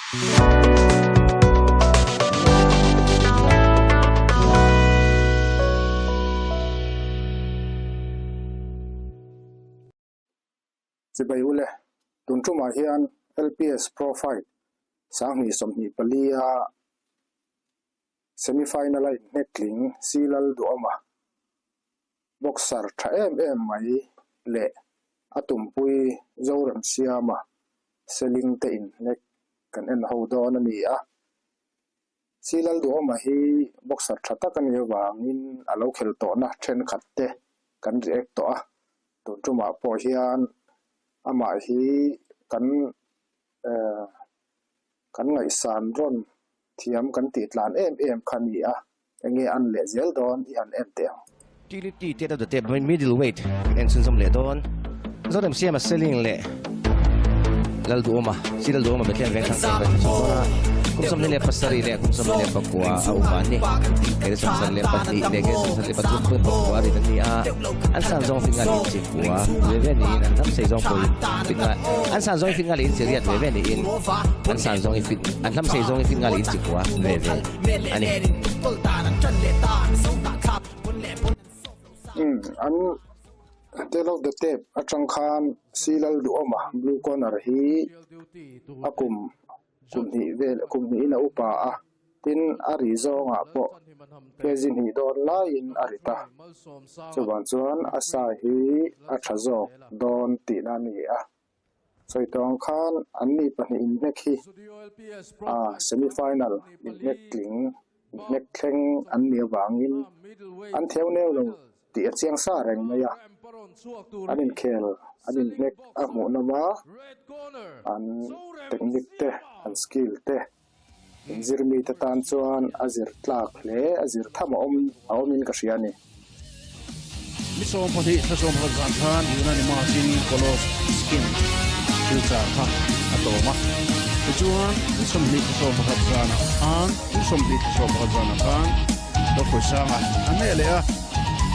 Chibai ule, tun tumah hian LPS Pro Fight 2024 a semi-final a inhnek tling Silal Duhawma boxer tha em em mai leh a tumpui Zoremsiama Seling te inhnek kan en ho dawn a ni a. Silal Duhawma hi boxer tha tak a nih avangin a lo khel tawhna thenkhat te kan react tawh a, tun tumah pawh hian amah hi kan eh kan ngaihsan rawn thiam kan tih tlan em em kha a ni a, enge an leh zel dawn i han en teh ang. Utility te deuh te middle weight en chhunzawm leh dawn. Zoremsiama Seling leh Lalduhawma, Si Lalduhawma Bethlehem veng thlang te kan chhun dawn a. Kum 27 leh kum 29 a upa an ni. Kei 72 leh kei 73.9 rin an ni a. An san zawng fit nga leh inchi kua ve ve niin an hlam sei zawng pawhin fit nga an san zawng i fit nga leh inchi riat ve ve niin an san zawng i fit an hlam sei zawng i fit nga leh inchi kua ve ve a ni. Umm an Tale of the Tape atang khan Silal Duhawma Blue Corner hi a kum kum hnih vel kum hnihin a upa a, tin a ri zawngah pawh kg hnih dawn laiin a rit a, chuvang chuan a sa hi a tha zawk dawn tihna a ni a. Sawi tawh ang khan anni pahnih inhnek hi a semi final inhnek tling inhnek thleng an nih avangin an theu neu lo tih a chiang sa reng mai a, an inkhel an inhnek a hmuh nawm a, an technique te an skill te inzir mite tan chuan a zir tlak hle a zir tham a awm a awmin ka hria a ni. Ni 12 thla 11 zan khan unanimous in Kolos skin Silchar kha a tawm a, tichuan ni 20 thla 11 zanah khan ni 20 thla 11 zanah khan Dawrpui-sanga a hneh leh a,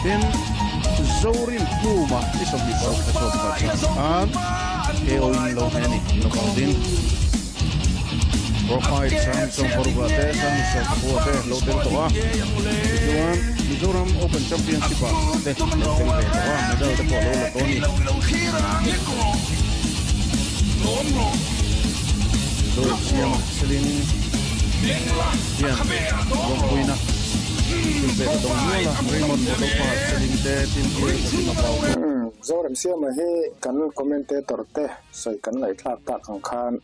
tin Zorin Khuma ni 26 thla 11 zan khan KO in lo hneh a ni, knockout in. Profile sang sawmparuk ah te sang sawmpakua te lo tel tawh a, tichuan Mizoram Open Championship ah te lo tel ve tawh a, medal te pawh lo la tawh a ni. Mizoram siam Seling hian lawmpuina thil pek a dawng nual a, Raymond Motopa Seling te team hi Zakinga Pau te. Zoram siama hi kan commentator te sawi kan ngaihthlak tak ang khan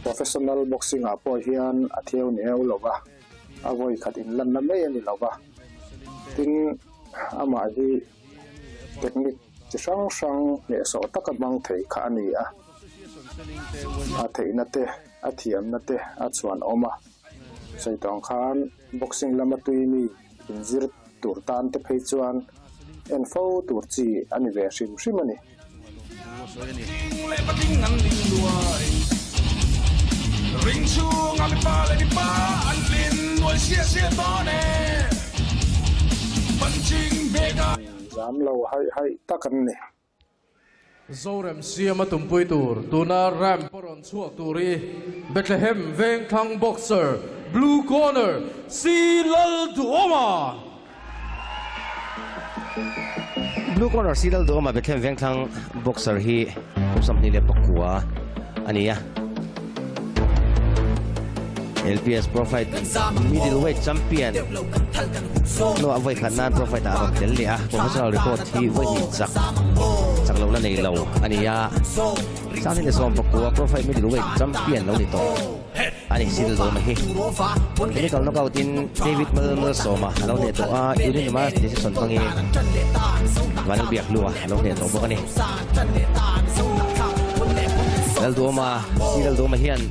Professional boxing ah pawh hian a theu neu lo va, a vawi khat inlanna mai a ni lo va. Tin, amah hi technique chi hrang hrang hnehsawh taka hmang thei kha a ni a, a theihna te, a thiamna te a chhuan awm a. Sawi tawng khan boxing lama tui mi inzir tur tan te phei chuan en fo tur chi a ni ve hrim hrim a ni. Zam lo haih haih tak an ni. Zorem siama tumpui tur tuna ramp a rawn chhuak tur hi Bethlehem Vengthlang boxer blue corner Si Lalduhawma. Blue corner Si Lalduhawma Bethlehem Vengthlang boxer hi kum 29 a ni a. LPS Pro Fight Middleweight Champion hnuah vawi khat nan Pro Fight ah a rawn tel leh a, professional record hi vawi hnih chak chak lohna nei lo a ni a. 2019 Pro Fight Middleweight Champion lo ni tawh a ni Cyril Dawma hi. Technical knockout in David Malmalsawma a lo hneh tawh a, unanimous decision hmangin Vanlalbiakhlua a lo hneh tawh bawk a ni. Lalduhawma, Si Lalduhawma hian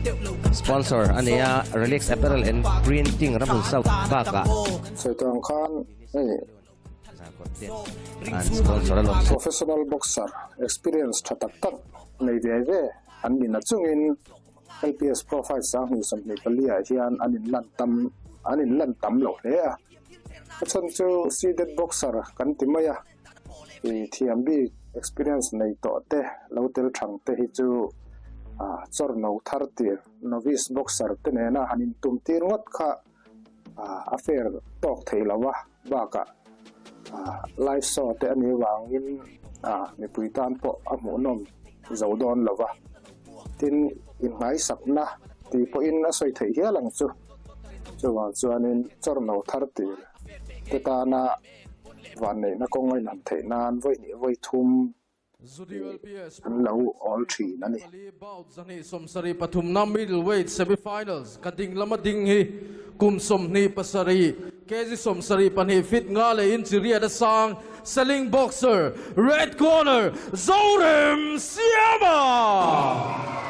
sponsor a nei a, Relax Apparel and Printing Ramhun South bakah Sawi tawh ang khan hei an sponsor a lawm. Professional boxer experience tha tak tak nei ve ve an ni na chungin LPS Pro Fight 2024 ah hian an inlan tam an inlan tam lo hle a. A chhan chu seeded boxer kan ti mai a. I thiam bik experience nei tawh te lo tel thang te hi chu Chawr no thar tir novice boxer te nena han intum tir ngawt kha a fair tawk thei lo a, bakah live show te a nih vangin mipui tan pawh a hmuhnawm zo dawn lo va. Tin, innghaisakna tih pawhin a sawi theih hial ang chu. Chuvang chuanin chawr no thar tir te tana vanneihna kawng a inhan theih nan vawi hnih vawi thum an lo awl thin a ni. Bout zahnih sawmsarih pathumna middleweight semifinals ka ding lama ding hi kum 27 kg 72 feet nga leh inch riat a sang Seling boxer red corner Zoremsiama!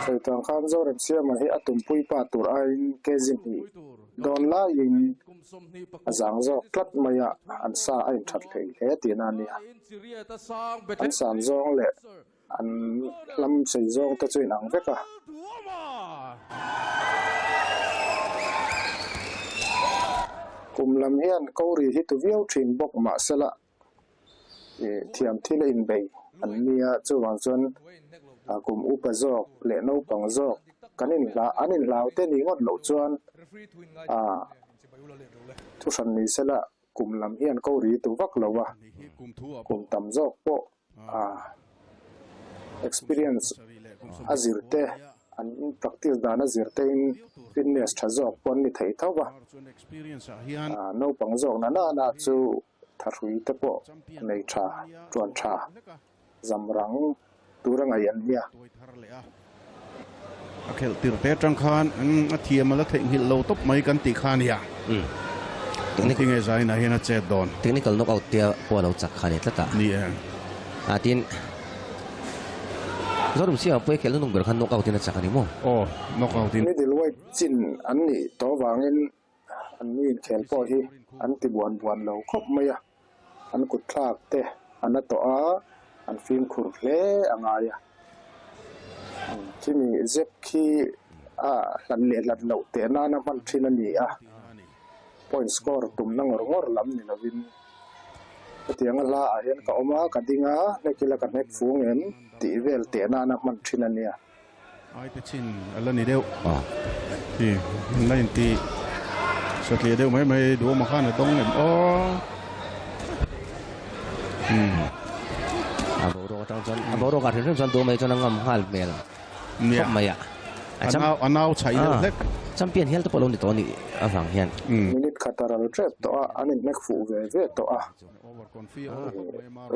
Sawi tang khan Zoremsiama hi a tumpui pa tur aiin kg hnih dawn laiin a zang zawk tlat mai a, an sa a inthat hlei hle tihna a nia. An san zawng leh an hlam chei zawng te chu inang vek a. Kum lam hian Kori hi tu viau thin bawk mahsela thiam thil a inbei an nia, chuvang chuan kum upa zawk leh naupang zawk kan inhla an inhlau te ni ngawt loh chuan thuhran ni sela Kum lam hian ko ri tu vak lo a, kum tam zawk pawh experience a zir te, an practice dan a zir te in fitness tha zawk pawh an ni thei tho va. Naupang zawk na nana chu thahrui te pawh nei tha, tuan tha, zam rang tur a ngaih an nia. A khelh tir te atang khan a thiam a la theihnghilh lo tawp mai kan tih kha a nia. Engtin nge Zaina hian a chet dawn? Technical knockout tia pawh a lo chak kha a ni tlat a. Ni e. A tin Zoram Siama pawh i khelh hnung ber khan knockout in a chak a ni maw? Aw, knockout in. Middleweight chin an nih tawh vangin an mi inkhel pawh hi an ti buan buan lo khawp mai a. An kut thlak te a na tawh a, an fimkhur hle a ngai a. Khimi zep khi a hlat leh hlat loh teh nana hman thin a ni a, point score tumna ngawr ngawr lam ni lovin hetianga hla ah hian ka awm a, ka ding a, hnek ila ka hnek fung em tih vel teh nana hman thin a nia. Ai te chin a la ni deuh hi an la inti satliah deuh mai mai duhawm khan a dawng em aw. A boruak atang chuan a boruak ah hrim hrim chuan duhawm mai chuan a ngam nghal hmel khawp mai a. A nau chhaih deuh hlek. Champion hial te pawh lo ni tawh a nih avang hian. Minute khat a ral tep tawh a, an inhnek fuh ve ve tawh a.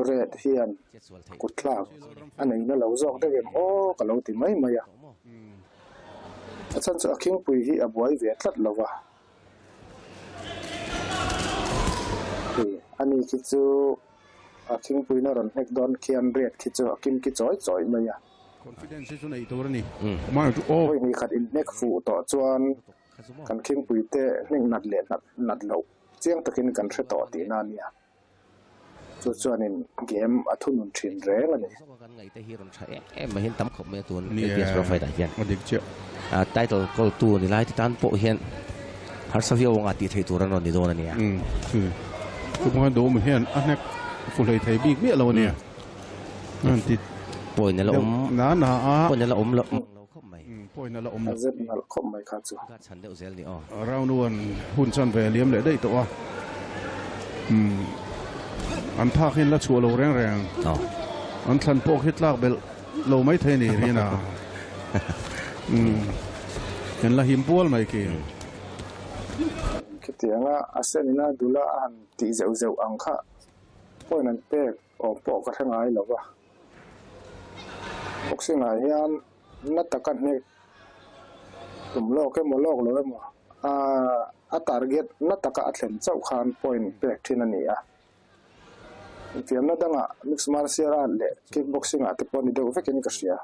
Red hian kut thlak a nei na lo zawk deuh em aw ka lo ti mai mai a. A chhan chu a khingpui hi a buai ve tlat lo va. Hei ani khi chu a khingpui na rawn hnek dawn khian Red khi chu a kim ki chawi chawi mai a. Vawi hnih khat inhnek fuh tawh chuan kan khingpui te hnek nat leh nat loh chiang takin kan hre tawh tihna a nia. Chu chuanin game a thunun thin reng a ni. Kan ngaihte hi rawn tha em em mai hian tam khawp mai a tun APS Pro Fight ah hian. Title kawl tu ni lai te tan pawh hian harsa viau anga tih theih tur an rawn ni dawn a nia. Chuvanga dawm hian a hnek fu hlei thei bik miah lo a nia. Point a la awm na na a. Point a la awm lo khawp mai. Point a la awm lo. A zep nalh khawp mai kha chu. Ka chhan deuh zel ni aw. Round one hun chan ve liam leh daih tawh a. An phak hian la chhuah lo reng reng. An thlan pawh khi tlak belh lo mai thei ni Rina. Kan la him pual mai khi. Khitianga a senina dula a han tih zeuh zeuh ang kha point an pek awm pawh ka hre ngai lo va. Boxing ah hian na taka hnek tum lawk emaw lawk lo emaw a target na taka a thlen chauh khan point pek thin a ni a. Infiamna dangah mixed martial art leh kickboxing ah te pawh ni deuh vekin ka hria.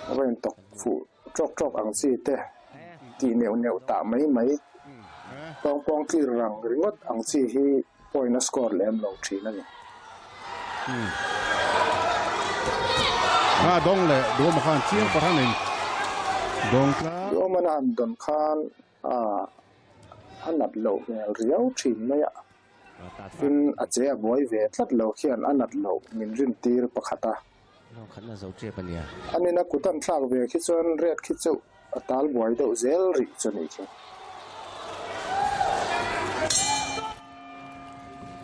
A va intawk fuh tawk tawk ang chi te tih neuh neuh tah mai mai pawng pawng tlir rang ringawt ang chi hi point a score lem lo thin a ni. A dawng leh Duhawma khan chiang pahranin dawng tlang. Duhawma na han dawn khan a nat loh hmel riau thin mai a, tin a che a buai ve tlat lo khian a nat loh min rintir pakhat a. Round khatna zo tep a nia. Anin a kut an thlak ve khi chuan red khi chu a tal buai deuh zel rih chu nih khi.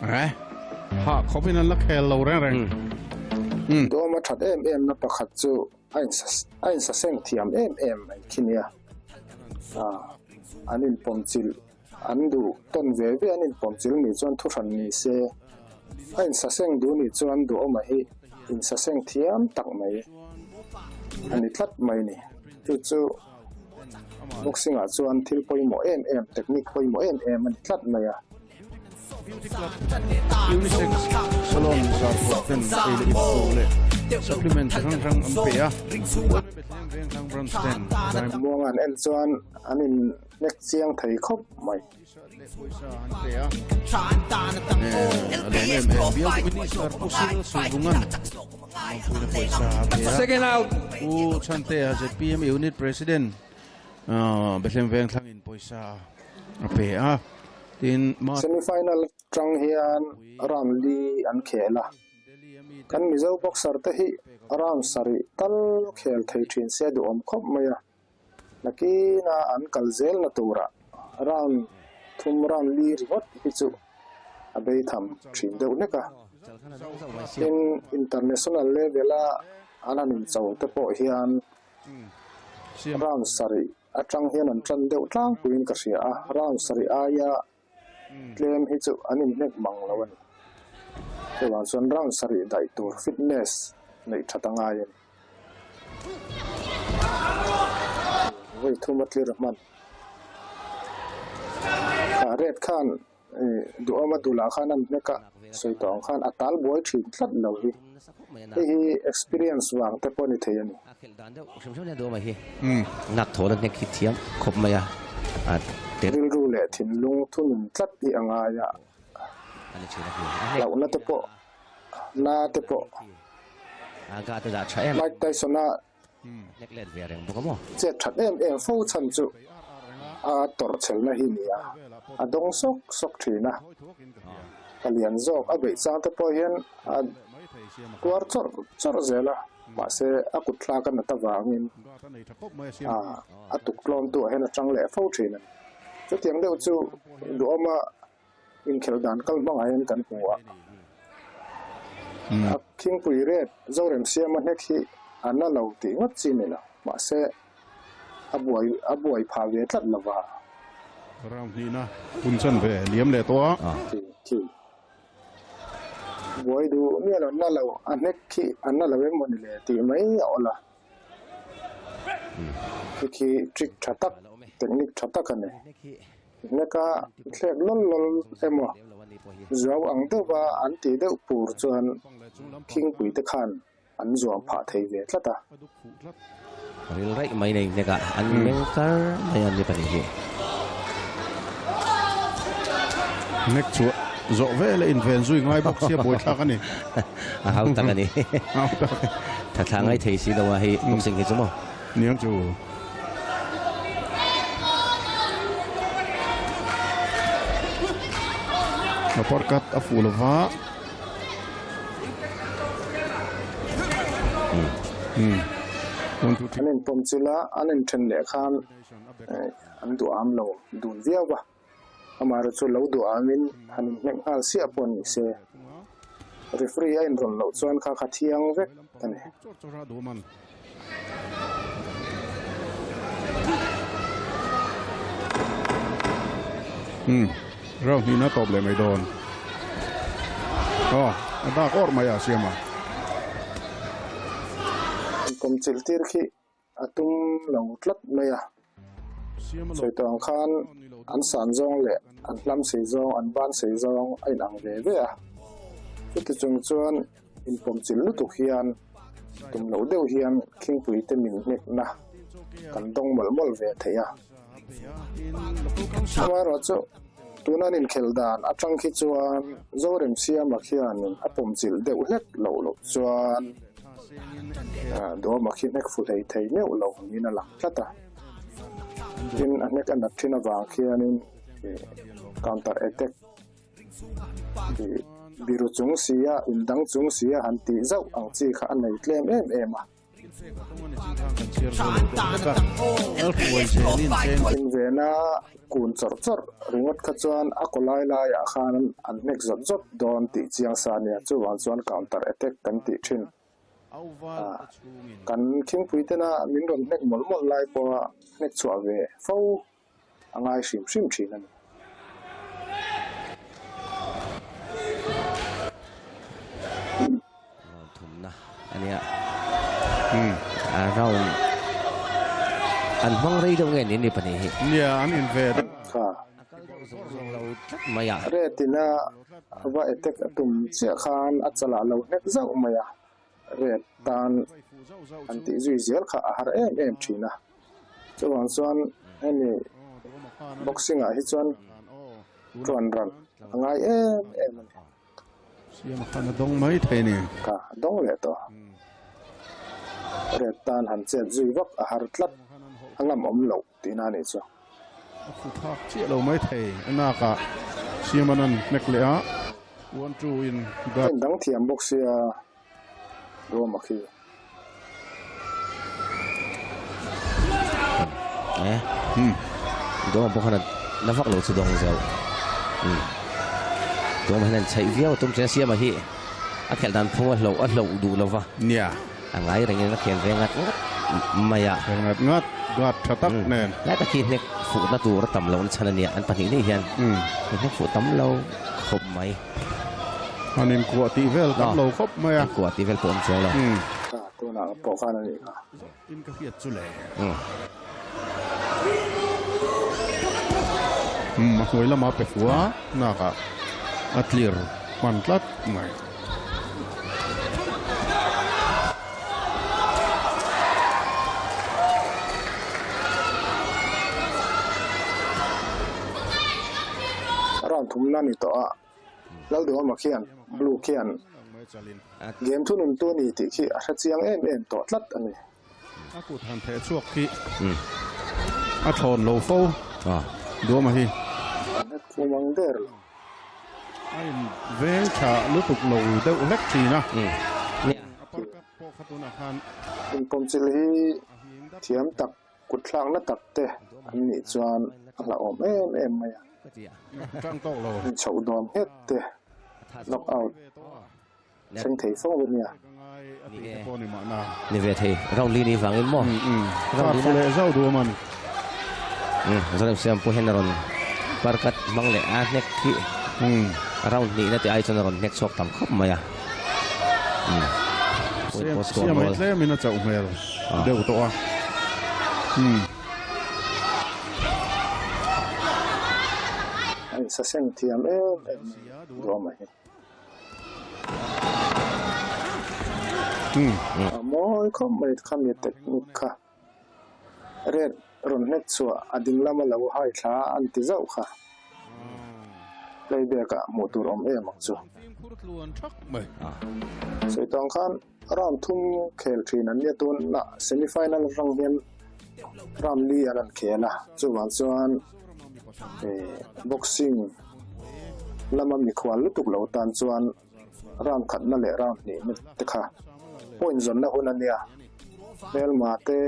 Eh, ha khawpin an la khel lo reng reng. Dawm a that em em na pakhat chu a a insaseng thiam em em mai khi nia. An inpawmchilh an duh tawn ve ve an inpawmchilh nih chuan thuhran ni se. A insaseng duh nih chuan duhawma hi insaseng thiam tak mai a ni tlat mai ni. Chu chu Boxing ah chuan thil pawimawh em em, technique pawimawh em em a ni tlat mai a. Beauty Club Unisex Salon zarkawt ten ei leh ip leh supplement chi hrang hrang an pe a, Bethlehem Vengthlang Branch ten Diamond. Muang an en chuan an in hnek chiang thei khawp mai. T-shirt leh pawisa an pe a. A lawm em em. Bialtu Minister Pu Sil Sulvungan lawmpuina pawisa a pe a. Second out. Pu Chhantea zpm Unit President Bethlehem Vengthlangin pawisa a pe a. Tin, Semi final tang hian round li an khel a. Kan Mizo boxer te hi round sarih tal khel thei thin se duhawm khawp mai a. Nakina an kal zelna turah round thum round li ringawt hi chu a bei tham thin deuh hlek a. Tin, international level a an han incho te pawh hian round sarih atang hian an tan deuh tlangpuiin ka hria a, round sarih aia tlem hi chu an inhnek mang lo a ni. Chuvang chuan round sarih daih tur fitness neih that a ngai a ni. Vawi thum a tlir hman. Kha red khan duhawm a dulah khan an hnek a, sawi tawh ang khan a tal buai thin tlat lo hi. Hei hi experience vang te pawh a ni thei a ni. A khelh dan deuh hrim hrim hian duhawm a hi. Nak thawn a hnek hi thiam khawp mai a. A tel. Rilru leh thinlung thunun tlat hi a ngai a. A ni thin a hi. A hnek. Hlauhna te pawh, na te pawh. A ga te dah tha em. Mike Tyson-a Hnek let ve reng bawk a maw? Chet that em em fo chhan chu a tawrh chhelna hi ni a, a dawng sawk sawk thin a. Ka lian zawk a beih chang te pawh hian a tuar chawrh chawrh zel a, mahse a kut thlak a nat avangin a tuk tlawmtu ah hian a tang leh fo thin a ni. Chutiang deuh chu duhawma Inkhelh dan kal hmangah hian kan hmu a, a khingpui ret Zoremsiama hnek hi a na lo tih ngawt chi ni lo, mahse a buai a buai phah ve tlat lo va. Round hnihna hun chan ve liam leh tawh a. Khi khi buai duh miah lo na lo a hnek khi a na lo em maw ni le tih mai a awl a. Khi khi trick tha tak, technique tha tak a ni. Hneka thlek lawl lawl emaw zuau ang deuha an tih deuh pur chuan khingpui te khan an zuam phah thei ve tlat a. Ril raih mai nei hnekah an meng kar mai a ni pahnih hi. Hnek chu zawh vel a inven zui ngai bawk sia buaithlak a ni. A hau tak a ni. Hau tak. Thathla ngai thei si lo a hei boxing hi chu maw. Niang chu. Uppercut a fuh lova. An inpawm chilh a, an inthen leh khan an duham lo dun viau a. Amaherawhchu lo duhamin han inhnek nghal siah pawh ni se, referee a inrawn loh chuan kha kha thiang vek a ni. Umm, round hnihna tawp leh mai dawn. Aw, a dak awrh mai a siam a. Inkawmchilh tir khi A tum lo tlat mai a. Sawi tawh ang khan an san zawng leh an hlam sei zawng, an ban sei zawng a inang ve ve a. Chuti chung chuan inpawmchilh lutuk hian tum loh deuh hian khingpui te min hnekna kan dawng mawlh mawlh ve thei a. Amaherawhchu tuna an inkhelh dan atang khi chuan Zoremsiama khianin a pawmchilh deuh hlek loh loh chuan Duhawma khi hnek fu hlei thei meuh lo niin a lang tlat a. Tin, a hnek a nat thin avang khianin counter attack tih. Biru chung sia, indang chung sia han tih zauh ang chi kha a nei tlem em em a. Invena kun chawrh chawrh ringawt kha chuan a kaw lai laiah khan an hnek zawt zawt dawn tih chiang sa nia, chuvang chuan counter attack kan tih thin. Kan khingpui tena min rawn hnek mawlh mawlh lai pawha hnek chhuah ve fo a ngai hrim hrim thin a ni. Round thumna a nia. A round an hmang rei deuh nge ni ni pahnih hi. Nia an in ve deuh. Kha. A kal deuh zawng zawng lo tlat mai a. Red-ina va attack a tum chiah khan a chalah lo hnek zauh mai a. Red tan an tih zui zel kha a har em em thin a. Chuvang chuan hemi boxing ah hi chuan tuan ran a ngai em em a ni. Siam khan a dawng mai thei ni. Ka dawng leh tawh. Red tan han chet zui vak a har tlat a ngam awm loh tihna a nih chu. A fu phak chiah lo mai thei a nak ah Siam an an hnek leh a, one two in guard. Heng dang thiam bawk sia Roma khi. Eh. Hmm. Dawng pawh khan na vak lo chu dawng zo. Hmm. Dawng hian an chheih viau tum chen siama hi a khelh dan phung a hloh a hloh duh lova. Nia. A ngai rengin a khel ve ngat ngat mai a. Khel ngat ngat, guard tha tak nen. Lai tak hi hnek fuhna tur a tam lohna chhan a nia, an pahnih hnih hian hnek fuh tam lo khawp mai. An inkuah tih vel tam lo khawp mai a. Inkuah tih vel pawh awm chuang lo. Kha tunah pawh khan a nih kha. In ka hriat chu le. A hnuai lama pe fu a, nakah a tlir hman tlat mai. Round thumna ni tawh a, Lalduhawma khian Blue khian game thunun tu ni tih khi a hre chiang em em tawh tlat a ni. A kut han theh chhuak khi a thlawn lo fo Duhawma hi. An het khum ang der lo. A in veng tha lutuk lo deuh hlek thin a. A parkat pawh kha tunah khan. Inpawmchilh hi thiam tak Kut thlakna tak te an nih chuan a hlauhawm em em mai a. Inchhoh dawm nghet te knock out thleng thei fo a nia. Ni ve thei round li ni vangin maw. Round li leh zauh duh man. Zoram siam pawh hian a rawn parkat hmang leh a hnek hi round hnihna te ai chuan a rawn hnek chhuak tam khawp mai a. Siam hi tlemin a chauh hmel deuh tawh a. A insaseng thiam em em mai Duama hi. A mawi khawp mai khami technique kha. Red rawn hnek chhuah a ding lama lo hai thla an ti zauh kha. Playback ah hmuh tur awm em ang chu. Sawi tawng khan round thum khel thin an nia tunah semi final atang hian round li an han khel a chuvang chuan boxing lama mikhual lutuk lo tan chuan round khatna leh round hnihna te kha point zawnna hun a nia. Hmelma te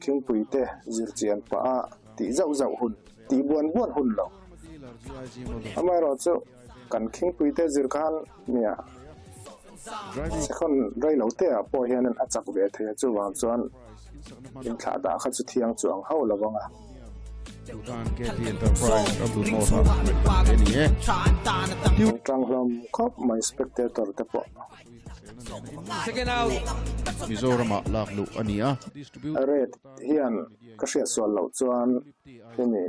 khingpui te zirchian pah a tih zauh zauh hun, tih buan buan hun lo. Amaherawhchu kan khingpui te zir khan nia second rei lo te ah pawh hian a chak ve thei a, chuvang chuan inthlah dah kha chu thiang chuang hauh lo vang a. Tang hlawm khawp mai spectator te pawh. Mizoramah lak luh a ni a. Red hian ka hriat sual loh chuan hemi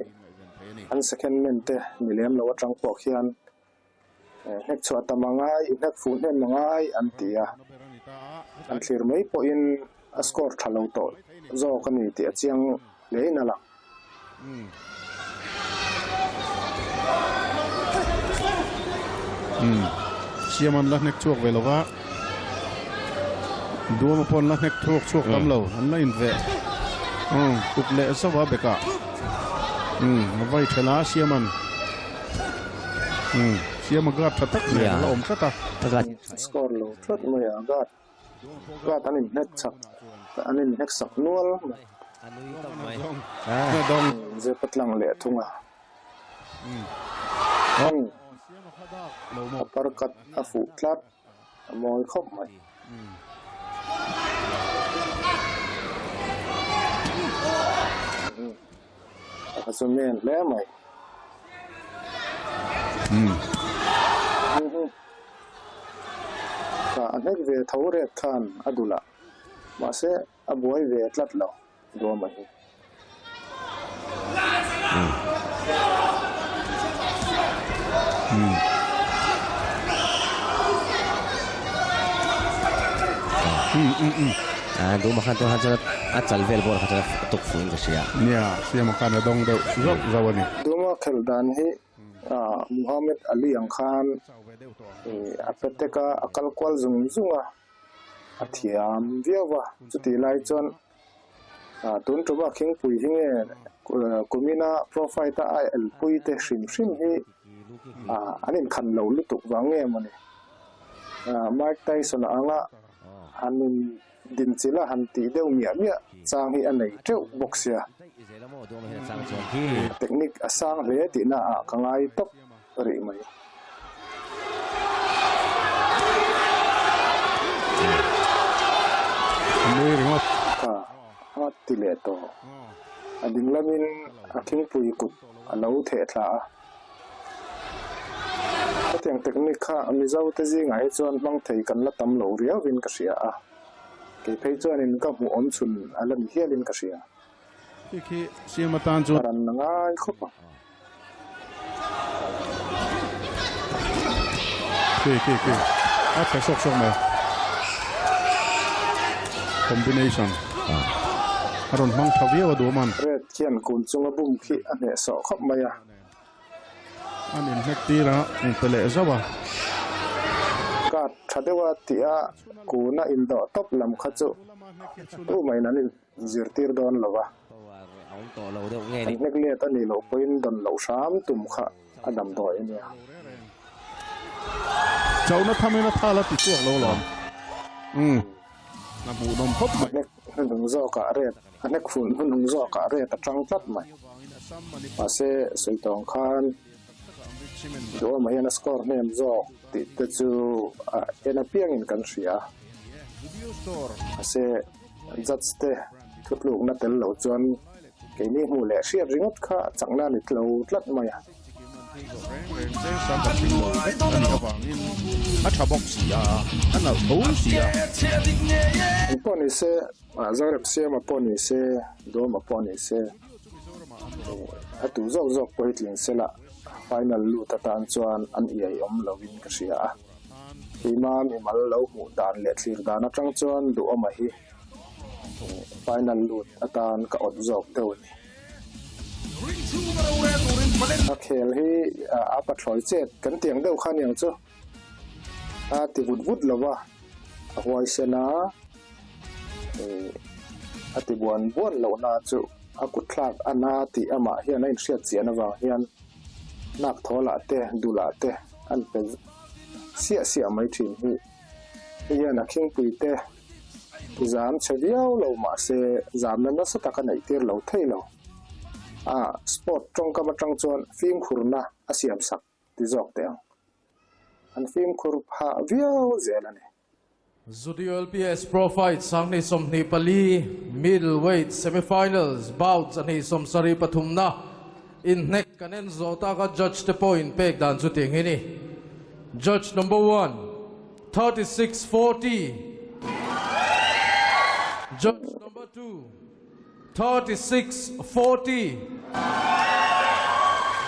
an second man te ni lem lo atang pawh khian hnek chhuah tam a ngai, i hnek fuh hnem a ngai an ti a. An thlir mai pawhin a score tha lo tawh zawk a ni tih a chiang hlein a lang. Siam an la hnek chhuak ve lova, Duama pawh an la hnek chhuak chhuak tam lo, an la inveh tuk leh zauh a bekah a vai thelh a Siam an. Siama guard tha tak nen a la awm tlat a. Score lo tlat mai a guard guard an inhnek chak an inhnek sak nual mai. Zepa tlang leh thung a. A parkat a fuh tlat. A mawi khawp mai. A chu men hle mai. Kha a hnek ve tho ret khan a dul a, mahse a buai ve tlat lo Duama hi. Duama khan chuan chuan a chal vel bawr kha chuan a tuk fuhin ka hria. Nia, Siama khan a dawng deuh zauh zauh a ni. Duama khelh dan hi Muhammad Ali ang khan a petek a, a kal kual zung zung a, a thiam viau va. Chutih lai chuan Tun tuma khingpui hi nge kumina profile-a a elpui te hrim hrim hi an inkhan lo lutuk vang nge mawni. Mike Tyson-a anga han in dinchilh a han tih deuh miah miah chang hi a nei teuh bawk sia. Technique a sang hle tihna ah ka ngai tawp rih mai. Nui ringawt. Kha a ti leh tawh. A ding lamin a thingpui kut a lo theh thla a. Hetiang technique kha Mizo te zingah hi chuan hmang thei kan la tam lo riauin ka hria a. Kei phei chuanin ka hmuh awm chhun a la ni hialin ka hria. Khi khi siam atan chuan. A ran a ngai khawp ang. Khi khi khi a tha sawk sawk mai. Combination a rawn hmang tha viau a duh man. Red khian kun chunga bum khi a hneh sawh khawp mai a. An inhnek tir a, in pe leh zauh a. Card tha deuh a tih a kuna indawh tawp lam kha chu tumah in an in. Zirtir dawn lo va. Kan hnek let a nih loh pawhin dawn loh hram tum kha a damdawi a nia. Chauhna thamin a thal a ti chhuak lo lawm. Umm. A hmuhnawm khawp mai. A hnek hnuhnung zawkah ret, a hnek fun hnuhnung zawkah ret a tang tlat mai. Mahse, Suitawng khan Duhawma hian a score hnem zawk tih te chu a en apiangin kan hria. Mahse. Judge te thutlukna tel lo chuan keini hmuh leh hriat ringawt kha chakna a ni tlo tlat mai a. Eng pawh ni se, Zorem Siama pawh ni se, Dawma pawh ni se, a tu zawk zawk pawh hi tling sela final lut atan chuan an iai awm lovin ka hria a. Keima mimal lo hmuh dan leh thlir dan atang chuan Duhawma hi final lut atan ka awt zawk deuh a ni. A khel hi a pathlawi chet kan tiang deuh kha aniang chu a ti vut vut lo va, a huaisen a, a ti buan buan lohna chu a kut thlak a na tih amah hian a inhriat chian avang hian nak thawlah te dulah te an pe siah siah mai thin hi. Hei hian a khingpui te zam chhe viau lo mahse zamna nasa tak a neih tir lo thei lo. A sport tawngkam atang chuan fimkhurna a siam sak ti zawk teh ang. An fimkhur phah viau zel a ni. Zudio LPS Pro Fight 2024 Middleweight Semifinals bout 23na inhnek kan en zawh taka judge te pawh inpek dan chu tih ang hi ni. Judge number one, 36 40 Judge number two, 36 40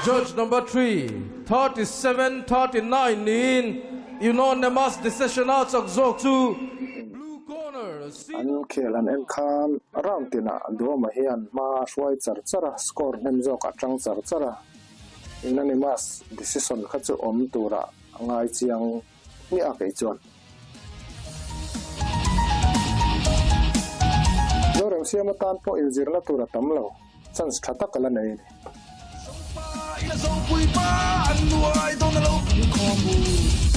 Judge number 3, 37 39 niin unanimous decision a chak zawk chu blue corner si. An khel han en khan round tinah Duhawma hian hma a hruai char char a, score hnem zawk a tang char char a, unanimous decision kha chu awm turah a ngai chiang hmiah a kei chuan. Zorem siam atan pawh inzirna tur a tam lo, chance tha tak a la nei a ni. ila zopui pa an nuai dawn a lo pung khawm u.